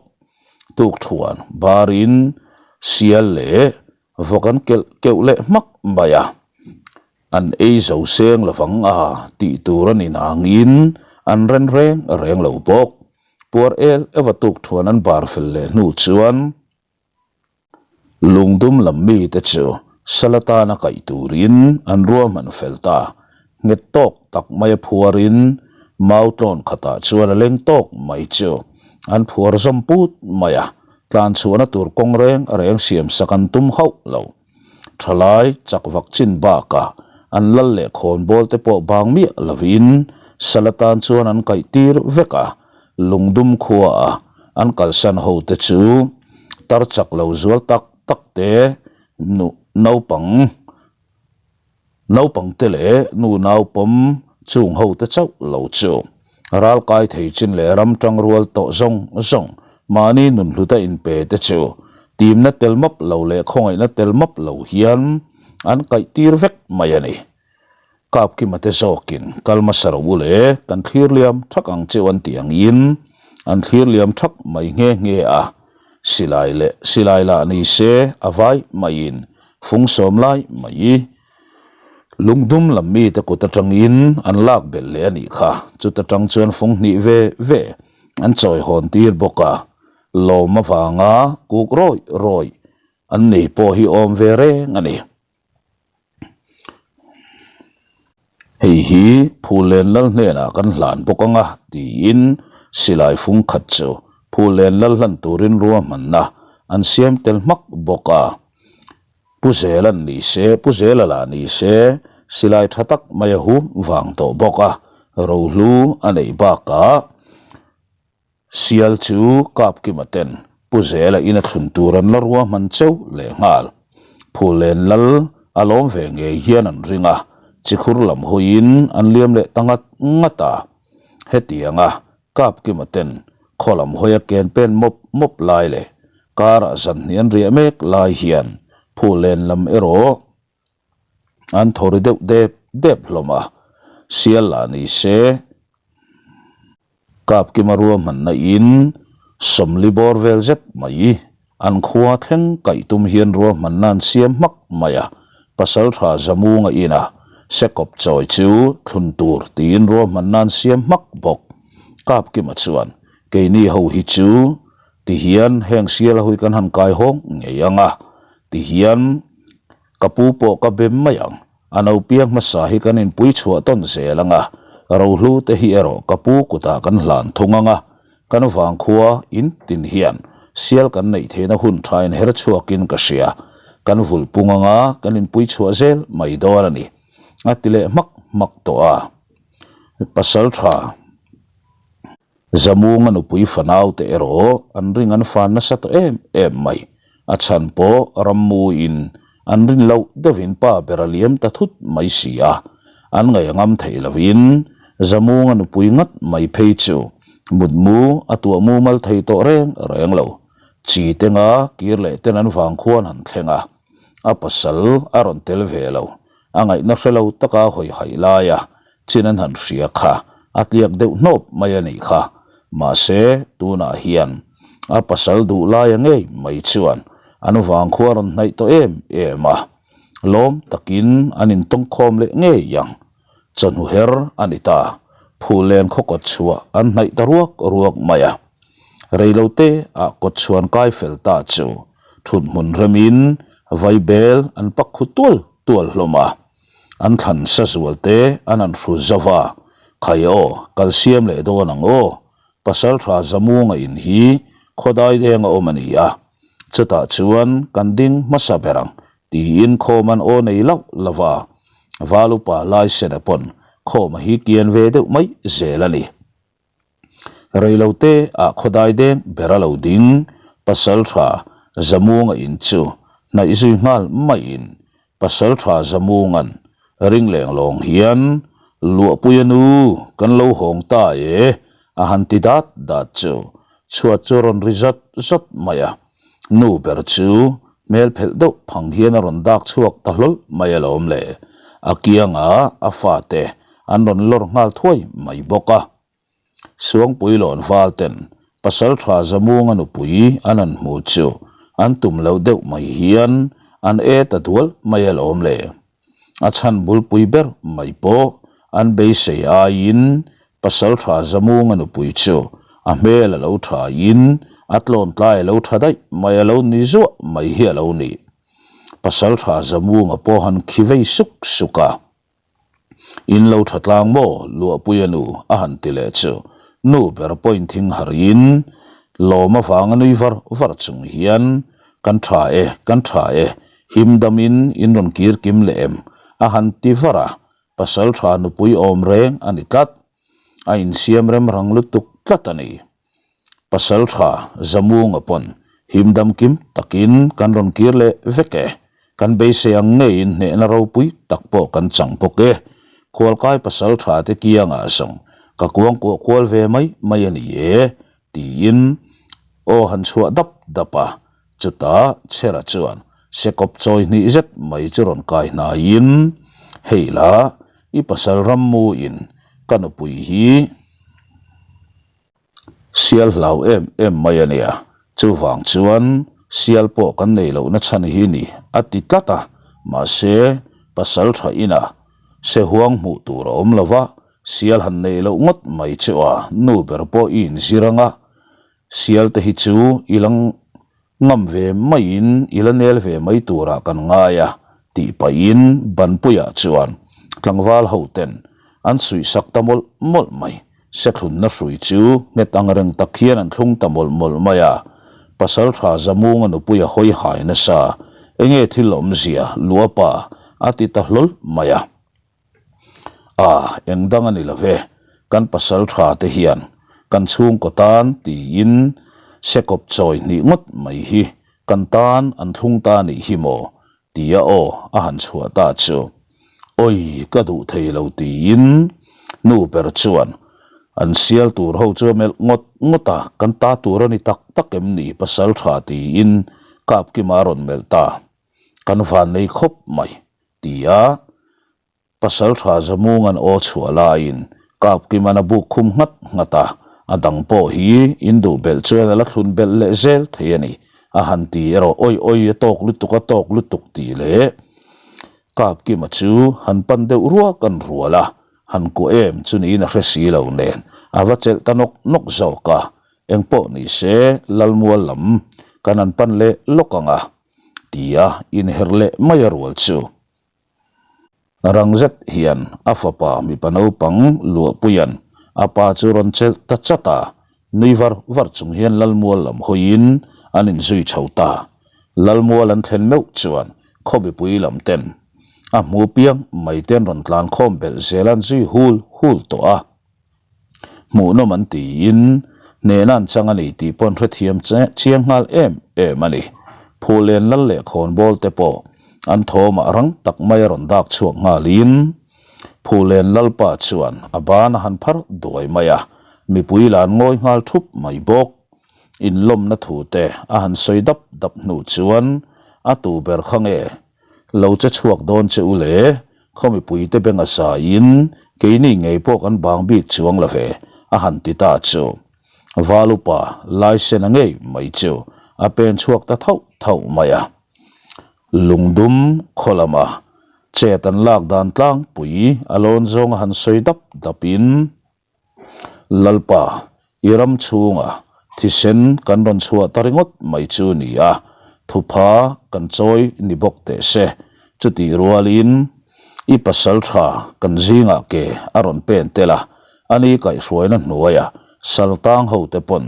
Tukthuan barin sial leh Vawk an kelh keuh leh hmak mai a, an ei zo seng lovang a tih tur a ni nangin an ren reng reng lo bawk. Puar el eva tuk thuan an bar fel leh hnu chuan lungdum lam mite chu sal atana kaih turin an ruahman fel ta. Nghet tawk tak mai a phuarin mau tlawn khatah chuan a leng tawk mai chu an phuar zawm put mai a, tlan chhuahna tur kawng reng reng siam sak an tum hauh lo. Thalai chak vak chin bakah an lal leh khawnbawl te pawh bang miah lovin sal atan chuan an kaih tir vek a, lungdum khuaah an kalsan ho te chu tar chak lo zual tak tak te naupang Naupangte leh nu naupawm chung hote chauh lo chu ral kai thei chin leh ram tang rual tawh zawng zawng mahni nun hluta inpe te chu timna tel map lo leh khawngaihna tel map lo hian an kaih tir vek mai a ni. Kapkima te zawkin kal hmasa ro u le kan thlir liam thak ang cheu an tih angin an thlir liam thak mai nghe nghe a, silai leh silai lah ni se a vai maiin Fung sawm lai mai lungdum lam mite kut atangin an lak belh leh a nih kha. Chuta tang chuan fung hnih ve ve an chawi hawn tir bawk a, lawm avanga kuk rawih rawih an nei pawh hi awm ve reng a ni. Hei hi Phullen Lal hnenah kan hlan bawk ang a, tiin silai fung khat chu Phullen Lal hlan turin ruahmanna an siam tel hmak bawk a. Pu Zela'n ni se, Pu Zela lah ni se, silai tha tak mai a hum vang tawh bawk a, rohlu a neih bakah Sial chu Kapkima ten Pu Zela in a thlun tur an la ruahman cheu leh nghal. Phullen lal a lawm ve ngei hian an ring a. Chikhur lam hawiin an liam leh ta ngat ngat a. Hetianga Kapkima ten khaw lam hawia ken pen mawp mawp lai leh karah zan hnih an riah mek lai hian Phulen lam erawh an thaw ri deuh dep dep hlawm a, sial lah ni se. Kapkima ruahmanna in 40 bawr vel zet mai an khua thleng kaih tum hian ruahmanna an siam hmak mai a, Pasaltha Zamunga ina Sekawp chawi chu thlun tur tiin ruahmanna an siam hmak bawk. Kapkima chuan keini ho hi chu tihian heng sial a hui kan han kai hawng ngei ang a, tihian ka pu pawh ka bem mai ang. A naupiang hmasa hi kan inpui chhuah tawn zel ang a, rohlu te hi erawh ka pu kutah kan hlan thung ang a, kan vangkhua in tin hian sial kan neih theihna hun tha in her chhuakin ka hria, kan vulh pung ang a, kan inpui chhuah zel mai dawn a ni, a ti leh hmak hmak tawh a. Pasal tha. Zamunga nupui fanaute erawh an ring an fan nasa tawh em em mai. A chhan pawh rammuin an rin loh deuhin pa ber a liam ta thut mai si a. An ngaih a ngam theih lovin Zamunga nupui ngat mai phei chu mutmu a tuah mumal thei tawh reng reng lo. Chi tenga kir leh ten an vang khuan han thleng a, a pasal a rawn tel ve lo. A ngaihna hre lo taka hawi haih laia chin an han hria kha a tliak deuh hnawp mai a nih kha. Mahse, tunah hian a pasal duh laia ngei mai chuan an vangkhua rawn hnaih tawh em em a, lawm takin an intawngkhawm leh ngei ang. Chawhnu her a ni ta, Phuhlen khaw kawt chhuah an hnaih ta ruak ruak mai a. Reilote ah kawt chhuan kai fel ta chu thuthmun remin vaibel an pak khu tual tual hlawm a. An thlan sa zual te an han hru zo va, Khai aw, kal siam leh dawn ang aw, Pasaltha Zamunga in hi khawdai deng a awm a ni a, chutah chuan kan ding hmasa ber ang tiin khawm an aw nei lauh lo va, Valupa Laisena pawn khawm a hi kian ve deuh mai zel a ni. Reilote ah khawdai deng ber a lo ding, Pasaltha Zamunga in chu hnaih zui nghal maiin Pasaltha Zamunga'n ring leng lawng hian Luahpuia nu kan lo hawng ta e a han ti dat dat chu chhuat chu a rawn ri zat zat mai a, nu ber chu hmel phelh deuh phang hian a rawn dak chhuak ta hlawl mai alawm le, a kiangah a fate an rawn lawr nghal thuai mai bawk a. Suangpui lawn val ten Pasaltha Zamunga nupui an han hmu chu an tum loh deuh mai hian an e ta dual mai alawm le. A chhan bulpui ber mai pawh an beisei aiin Pasaltha Zamunga nupui chu a hmel a lo thain a tlawntlai a lo tha daih mai a lo ni zuah mai hi a lo ni. Pasaltha Zamunga pawh han khi vei suk suk a. In lo tha tlang maw? Luahpuia nu a han ti leh chu nu ber pawhin thing harin lawm avanga nui var var chung hian Kan tha e, kan tha e, him damin in rawn kir kim leh em? a han ti var a, pasal tha nupui awm reng a ni tlat. A insiam rem rang lutuk tlat a ni. Pasal tha Zamunga pawn himdam kim takin kan rawn kir leh vek e. Kan beisei ang ngeiin hnehna ropui tak pawh kan chang bawk e. Khualkai pasal tha te kiangah zawng ka kuangkuah kual ve mai mai a ni e, tiin aw han chhuah dap dap a. Chutah Chhera chuan sekawp chawi hnih zet mai chu rawn kai hnaiin, Hei la, i pasal rammuin ka nupui hi, Sial hlau em em mai a nia, chuvang chuan sial pawh kan nei lohna chhan hi ni a ti tlat a, mahse pasal tha inah sehuang hmuh tur a awm lo va, sial han nei loh ngawt mai chu a nu ber pawh i inzir ang a, sial te hi chu i la Ngam ve maiin i la nel ve mai turah kan ngai a, tih pahin Banpuiah chuan tlangval hoten an suihsak ta mawlh mawlh mai. Sethlunna hrui chu nghet ang reng tak hian an thlung ta mawlh mawlh mai a, Pasaltha Zamunga nupui a hawi hai nasa, enge thil awmzia Luapa a ti ta hlawl mai a. A, eng dang a ni lo ve, kan pasal tha te hian kan chhungkaw tan tiin sekawp chawi hnih ngawt mai hi kan tan an thlung ta nih hi maw? tia aw a han chhuah ta chu. Awi, ka duh thei lo tiin nu ber chuan an sial tur ho chu a melh ngawt ngawt a, kan ta tur a ni tak tak em ni pasal tha tiin Kapkima a rawn melh ta. Kan van nei khawp mai ti a Pasal tha Zamunga'n aw chhuah laiin Kapkima'n a buk khum nghat nghat a, a dang pawh hi in duh belh chuan a la thlun belh leh zel thei a ni, a han ti erawh awi awi a tawk lutuk a tawk lutuk tih leh Kapkima chu han pan deuh ruak an rual a, han kuah em chu niin a hre si lo nen a va chelh ta nawk nawk zawk a, engpawh ni se Lalmual lam kan han pan leh lawk ang a tia inher leh mai a rual chu. Rang zet hian a fapa mipa naupang Luahpuia'n a pa chu rawn chelh ta chat a, nui var var chung hian Lalmual lam hawiin an inzui chho ta. Lalmual an thlen meuh chuan khawmipui lam ten a hmu piang mai te an rawn tlan khawm belh zel a an zui hul hul tawh a. Hmuhnawm an tiin hnehna an chang a ni tih pawh an hrethiam chiang nghal em em a ni. Phuhlen lal leh khawnbawl te pawh an thawmah rang tak mai a rawn dak chhuak nghalin Phuhlen lalpa chuan a ban a han phar duai mai a, mipui la an ngawi nghal thup mai bawk. Inlawmna thu te a han sawi dap dap hnu chuan a tu ber kha nge Lo che chhuak dawn che u le, khaw mipuite beng a zaiin keini ngei pawh kan bang bik chuang la ve, a han ti ta chu. Val upa Laisena ngei mai chu a pen chhuak ta thauh thauh mai a. Lungdum khaw lama chet an lak dan tlangpui a lawn zawng a han sawi dap dapin, Lalpa, i ram chhunga thisen kan rawn chhuah ta ringawt mai chu ni a, thupha kan chawi ni bawk teh se. Chutih rualin i pasal tha kan zingah ke a rawn pen tel a, ani kaihhruaina hnuaia saltang hote pawn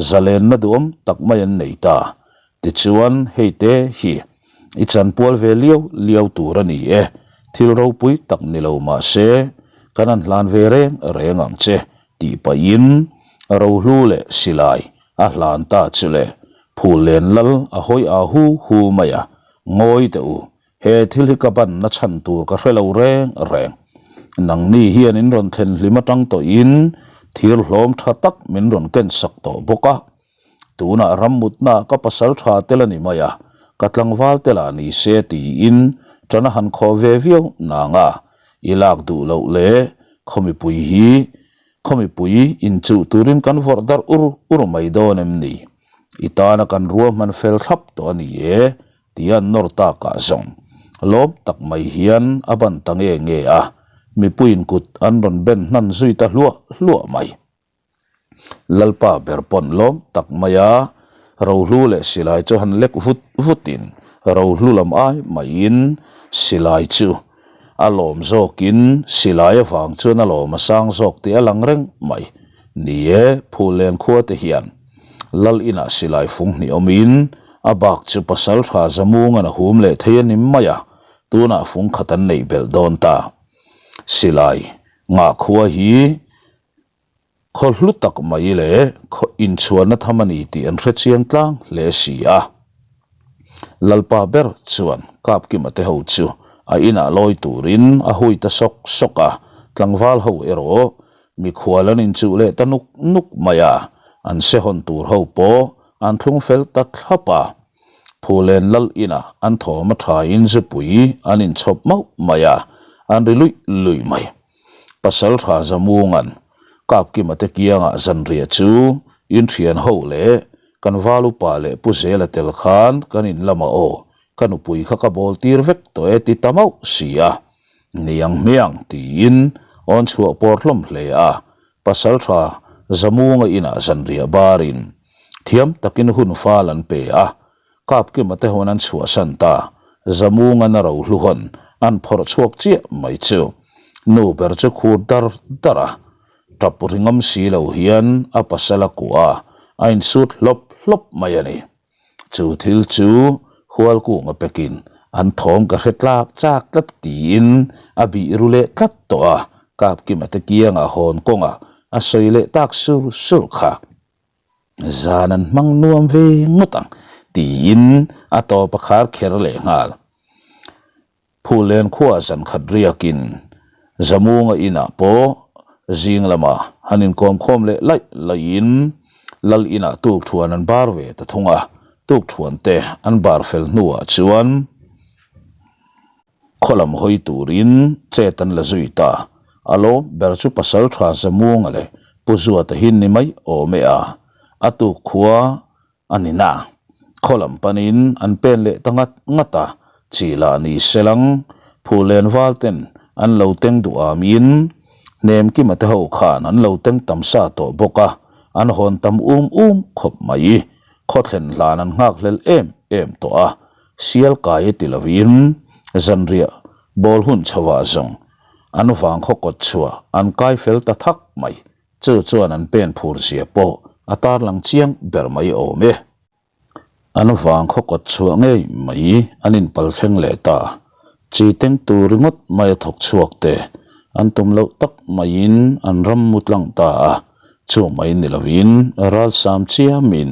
zalenna duhawm tak mai an nei ta. Tichuan, hei te hi i chanpual ve liau liau tur a ni e, thil ropui tak ni lo mah se, kan han hlan ve reng reng ang che, tih pahin rohlu leh silai a hlan ta chu le, phul len lal a hawi a hu hu mai a, ngawi teh u, he thil hi ka ban na chhan tur ka hre lo reng reng. Nangni hian in rawn thlen hlim atang tawhin thir hlawm tha tak min rawn ken sak tawh bawk a, Tunah rammutna ka pasal tha tel a ni mai a, ka tlangval te lah ni se tiin ṭan a han khawh ve viau nang a, i lak duh loh le khawmipui hi khawmipui inchuh turin kan vawrh darh ur ur mai dawn em ni? I tana kan ruahman fel thlap tawh a ni e tia an nawr takah zawng lawm tak mai hian a ban ta nge nge a, mipuiin kut an rawn ben hnan zui ta hluah hluah mai. Lalpa ber pawn lawm tak mai a, rohlu leh silai chu han lek vut vutin rohlu lam ai maiin silai chu a lawm zawkin silai avang chuan a lawm a sang zawk tih a lang reng mai. Ni e, Phuhlen khua te hian Lal inah silai fung hnih awmin a bak chu pasal tha Zamungan a hum leh thei a ni mai a, tunah fung khat an neih belh dawn ta. Silai ngah khua hi Khaw hlu tak mai leh khaw inchhuahna tham a ni tih an hre chiang tlang hle si a. Lalpa ber chuan Kapkima te ho chu a inah lawi turin a hui ta sawk sawk a, tlangval ho erawh mikhual an inchuh leh ta nuk nuk mai a, an sehawn tur ho pawh an thlung fel ta thlap a. Phulen lal inah an thawm a thain zupui an inchhawp mauh mai a, an ri luih luih mai. Pasal tha Zamunga'n Kapkima te kiangah zanriah chu inthian ho leh kan val upa leh Pu Zela tel khan kan in lamah aw ka nupui kha ka bawl tir vek tawh e ti ta mauh si a, niang hmiang tiin awn chhuah pawr hlawm hle a, Pasal tha Zamunga inah zanriah barin thiam takin hun fal an pe a, Kapkima te hawn an chhuahsan ta, Zamungan a rohlu hawn an phawrh chhuak chiah mai chu. Nu ber chu khur dar dar a, tap ri ngam si lo hian a pasal a kuah a, a insut hlawp hlawp mai a ni. Chu thil chu Hualkunga pekin an thawm ka hre tlak chak tlat tiin a bih ru leh tlat tawh a, Kapkima te kiangah hawn kawngah a sawi leh tak sur sur kha. Zan an hmang nuam ve ngawt ang, tiin a tawp a khar kher leh nghal. Phullen khuaah zan khat riakin Zamunga inah pawh zing lamah han inkawmkhawm leh laih laihin Lal inah tukthuan an bar ve ta thung a, tukthuan te an bar fel hnuah chuan khaw lam hawi turin chet an la zui ta. A lawm ber chu pasal tha Zamunga leh Pu Zuata hi ni mai awm e a, a tuk khua A ni na. Khaw lam panin an pen leh ta ngat ngat a, chi lah ni se lang, Phuhlen val ten an lo teng duh amin Hnemkima te ho khan an lo teng tam sa tawh bawk a, an hawn tam um um khawp mai. Khaw thlen hlan an nghak hlel em em tawh a, sial kai e ti lovin zanriah bawl hun chhovah zawng an vang khaw kawt chhuah an kai fel ta thak mai. Chu chuan an pen phur zia pawh a tarlang chiang ber mai awm e. An vang khaw kawt chhuah ngei mai an inpal thleng leh ta. Chi teng tur ringawt mai a thawk chhuak te an tum loh tak maiin an ram mu tlang ta a, chu mai ni lovin ralsam chiamin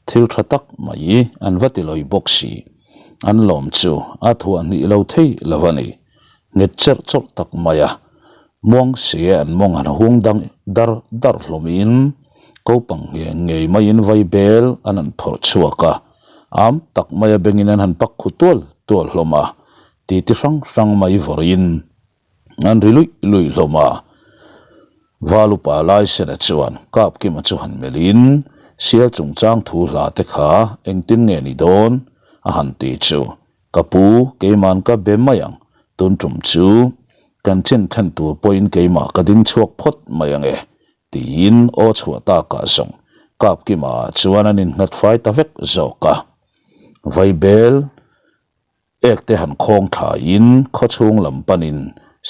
thil tha tak mai an va ti lawi bawk si. An lawm chu a thuah hnih lo thei lo a ni. Nghet cherh chawrh tak mai a, muang si an mawng han hung dang dar dar hlawmin kopang nge ngei maiin vai bel an han phawrh chhuak a, am tak maia bengin an han pak khu tual tual hlawm a, titi hrang hrang mai vawrin an ri luih luih hlawm a. Valupa Laisena chuan Kapkima chu han melhin sial chungchang thu hla te kha engtin nge ni dawn a han ti chu Ka pu, keima'n ka be mai ang, tun tum chu kan chin then tur pawhin keimah ka ding chhuak phawt mai ang e, tiin aw chhuah takah zawng Kapkima ah chuan an innghat fai ta vek zawk a. Vaibel ek te han khawng thlaiin khawchhung lam panin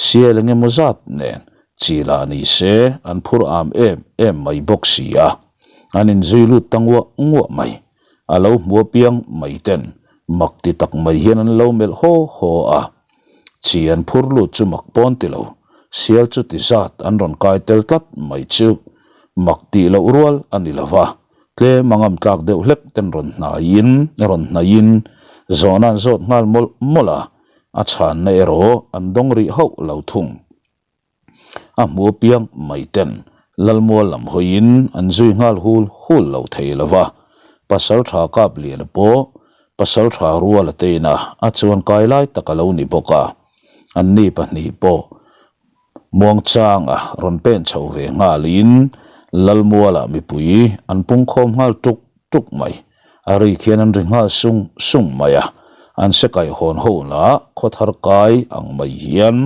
sial eng emaw zat nen chi lah ni se an phur am em em mai bawk si a, an inzui lut ta nguah nguah mai. A lo hmu apiang mai ten mak ti tak mai hian an lo melh haw haw a. Chi an phur lut chu mak pawn ti lo, sial chu ti zat an rawn kai tel tlat mai chu mak tih loh rual a ni lo va, tlem a ngam tlak deuh hlek ten rawn hnaiin rawn hnaihin zawhna an zawt nghal mawlh mawlh a, a chhanna erawh an dawng rih hauh lo thung. A hmu apiang mai ten Lalmual lam hawiin an zui nghal hul hul lo thei lo va, Pasaltha Kapliana pawh Pasaltha Ruala teina a chuan kai lai tak a lo ni bawk a, anni pahnih pawh muangchanga rawn pen chho ve nghalin Lalmualah mipui an pungkhawm nghal tuk tuk mai. A rik hian an ri nghal sung sung mai a, an se kaihawn ho lah khawthar kai ang mai hian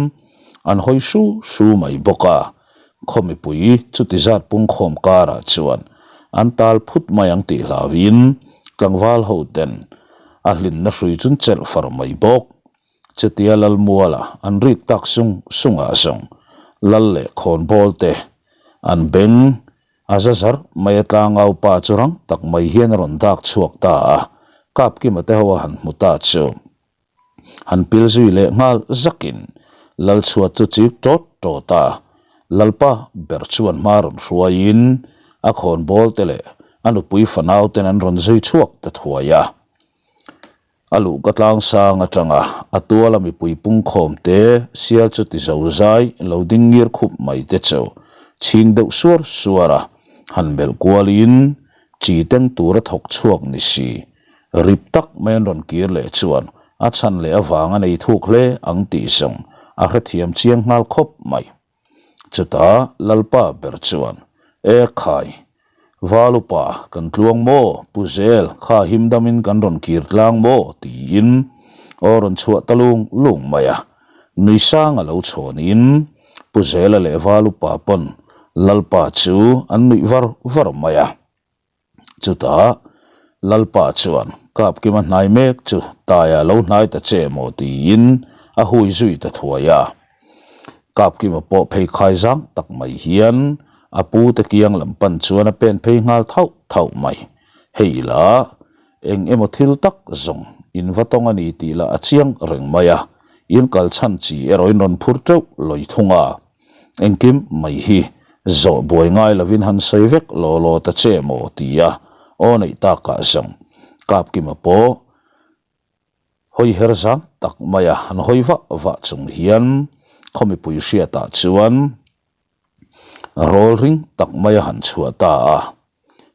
an hawi hru hru mai bawk a, khaw mipui chuti zat pungkhawm karah chuan an tal phut mai ang tih hlauhin tlangval ho ten a hlinna hrui chun chelh far mai bawk. Chutia Lalmuala an rik tak sung sungah zawng Lal leh khawnbawl te an beng A za zarh mai a tlangau pa chu rang tak mai hian a rawn dak chhuak ta a, Kapkima te ho a han hmu ta chu han pil zui leh nghal zakin Lalchhuat chu chik tawt tawt a, Lalpa ber chuan hma rawn hruaiin a khawnbawl te leh a nupui fanau ten an rawn zui chhuak ta thuai a. A luh ka tlang sang atanga a tuala mipui pungkhawm te sial chu ti zo zai lo ding ngir khup mai te chu chhing deuh suar suar a, han melh kualin chi teng tura thawk chhuak ni si. Rip tak mai an rawn kir leh chuan a chhan leh avang a nei thuk hle ang tih zawng a hrethiam chiang nghal khawp mai. Chutah Lalpa ber chuan, E khai, Val upa kan tluang maw, Pu Zel, kha him damin kan rawn kir tlang maw? tiin aw rawn chhuah ta lung lung mai a. Nui sang a lo chhawnin Pu Zela leh Val upa pawn Lalpa chu an nuih var var mai a. Chutah Lalpa chuan Kapkima hnai mek chu Taia lo hnai ta che maw tiin a hui zui ta thuai a. Kapkima pawh phei khai zang tak mai hian a pu te kiang lam pan chuan a pen phei nghal thauh thauh mai. Hei la eng emaw thil tak zawng in va tawng a ni tih lah a chiang reng mai a, in kal chhan chi erawh in rawn phur teuh lawi thung a. Engkim mai hi zawh buai ngai lovin han sawi vek law law ta che maw tia aw neih takah zawng Kapkima pawh Hawi her zang tak maia han hawi vah vah chung hian khaw mipui hriatah chuan rawl ring tak maia han chhuah ta a.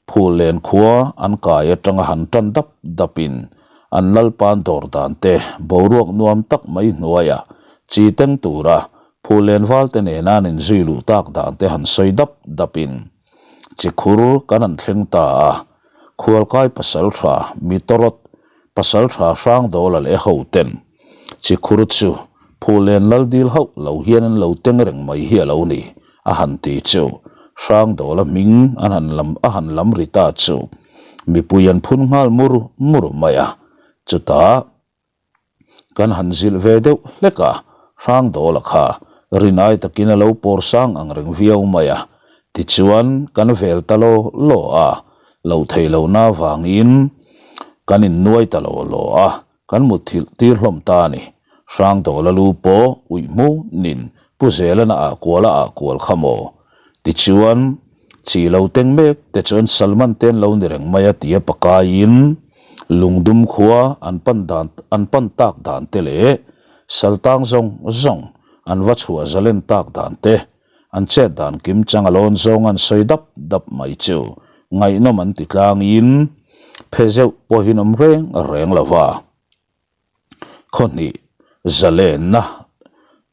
Phul len khua an kai atanga han tan dap dapin an lalpan dawr dan te boruak nuam tak mai hnuaiah chi teng tura phul len val te nena an inzui luh tak dan te han sawi dap dapin chi khur kan han thleng ta a. Khualkai pasaltha mi tawrawt Pasaltha Hrangdawla leh hoten chikhur chu Phulen lal dil hauh lo hian an lo teng reng mai hi a lo ni, a han ti chu Hrangdawla hming an han lam a han lam ri ta chu mipui an phun nghal mur mur mai a, chutah kan han zilh ve deuh hlek a, Hrangdawla kha rinai takin a lo pawr sang ang reng viau mai a, tichuan kan vel ta law law a, Lo thei lo na vangin kan innuai ta lo lo a, kan mutthilh tir hlawm ta a ni. Hrangdawla lu pawh uih hmunin Pu Zelana ah kual a ah kual kha maw? Tichuan, chi lo teng mek te chuan Salman te an lo ni reng mai a tia pakaiin lungdum khua an pan dan an pan tak dan te leh saltang zawng zawng an va chhuah zalen tak dan te An chet dan kim chang a lawn zawng an sawi dap dap mai chu ngaihnawm an ti tlangin phe zeuh pawhin awm reng reng lo va. Khawhnih zalenna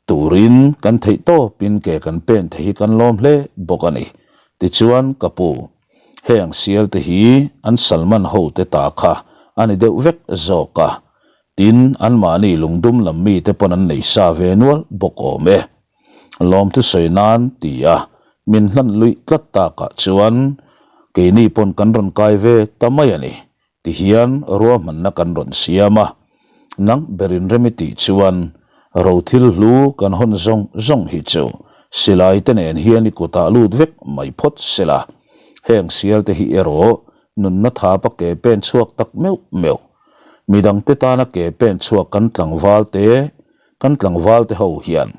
turin kan theih tawpin ke kan pen thei hi kan lawm hle bawk a ni. Tichuan ka pu, heng sial te hi an Salman ho te ta kha a ni deuh vek zawk a, tin anmahni lungdum lam mite pawn an nei sa ve nual bawk awm e. Lawmthu sawi nan ti a, min hlan luih tlat takah chuan keini pawn kan rawn kai ve ta mai a ni tihian ruahmanna kan rawn siam a, nang berin rem i tih chuan ro thil hlu kan hawn zawng zawng hi chu silai te nen hian i kutah lut vek mai phawt sela, heng sial te hi erawh nunna thapa ke pen chhuak tak meuh meuh midangte tana ke pen chhuak kan tlangval te Kan tlangval te ho hian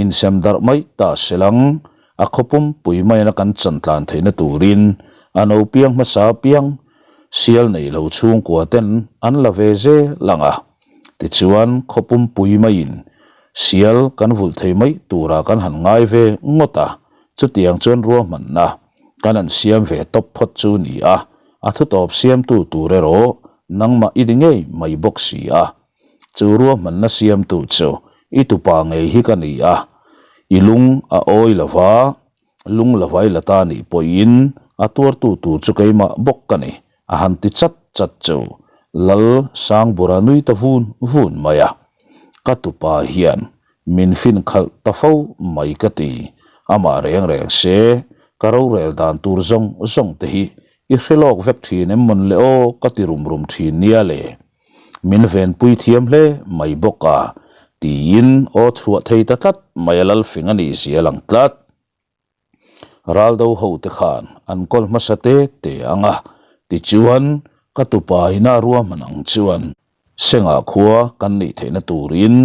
insem darh mai ta se lang, a khaw pumpui maina kan chan tlan theihna turin a no piang hmasa piang sial nei lo chhungkua ten an la ve zel ang a. Tichuan khaw pumpui maiin sial kan vulh thei mai tura kan han ngai ve ngawt a, chutiang chuan ruahmanna kan han siam ve tawp phawt chu ni a, a thutawp siamtu tur erawh nangmah i ni ngei mai bawk si a. Chu ruahmanna siamtu chu i tupa ngei hi ka ni a, i lung a awi lo va, lung lo vai la ta nih pawhin a tuartu tur chu keimah bawk ka ni, a han ti chat chat chu Lal Sangbura nui ta vun vun mai a. Ka tupa hian min fin khalh ta fo mai ka ti, amah reng reng se ka rorel dan tur zawng zawng te hi i hre lawk vek thin em mawn le aw ka ti rum rum thin nia le. Min venpui thiam hle mai bawk a, tiin aw chhuah thei ta tlat mai a lalfing a nih zia lang tlat. Raldo ho te khan an kawl hmasa te te ang a, tichuan ka tupa ina ruahman ang chuan Sengah khua kan nih theihna turin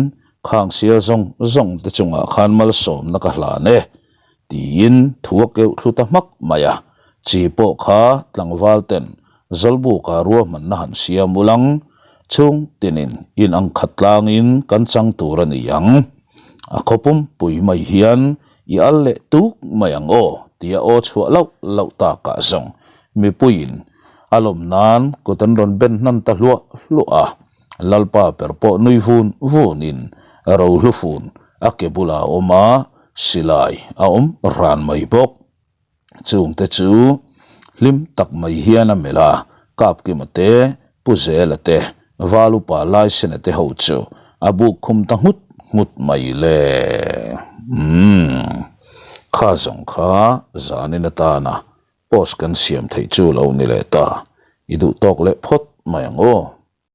khang sial zawng zawng te chungah khan malsawmna ka hlan e, tiin thu a keuh thlu ta hmak mai a, chi pawh kha tlangval ten Zawlbuka ruahmanna han siam ulang chhung tinin in ang khat tlangin kan chang tur a ni ang. A khaw pumpui mai hian i al leh tuk mai ang aw tia aw chhuah loh loh takah zawng mipuiin a lawm nan kut an rawn ben hnan ta hluah hluah a. Lalpa ber pawh nui vun vunin rohlu fun a ke bulah a awm a, silai a awm ran mai bawk. Chungte chu hlim tak mai hian a melh a, Kapkima te, Pu Zela te, Valupa Laisena te ho chu a buk khum ta nghut nghut mai le. Umm. Kha zawng kha zanin atana post kan siam theih chu lo ni leh ta, i duh tawk leh phawt mai ang aw.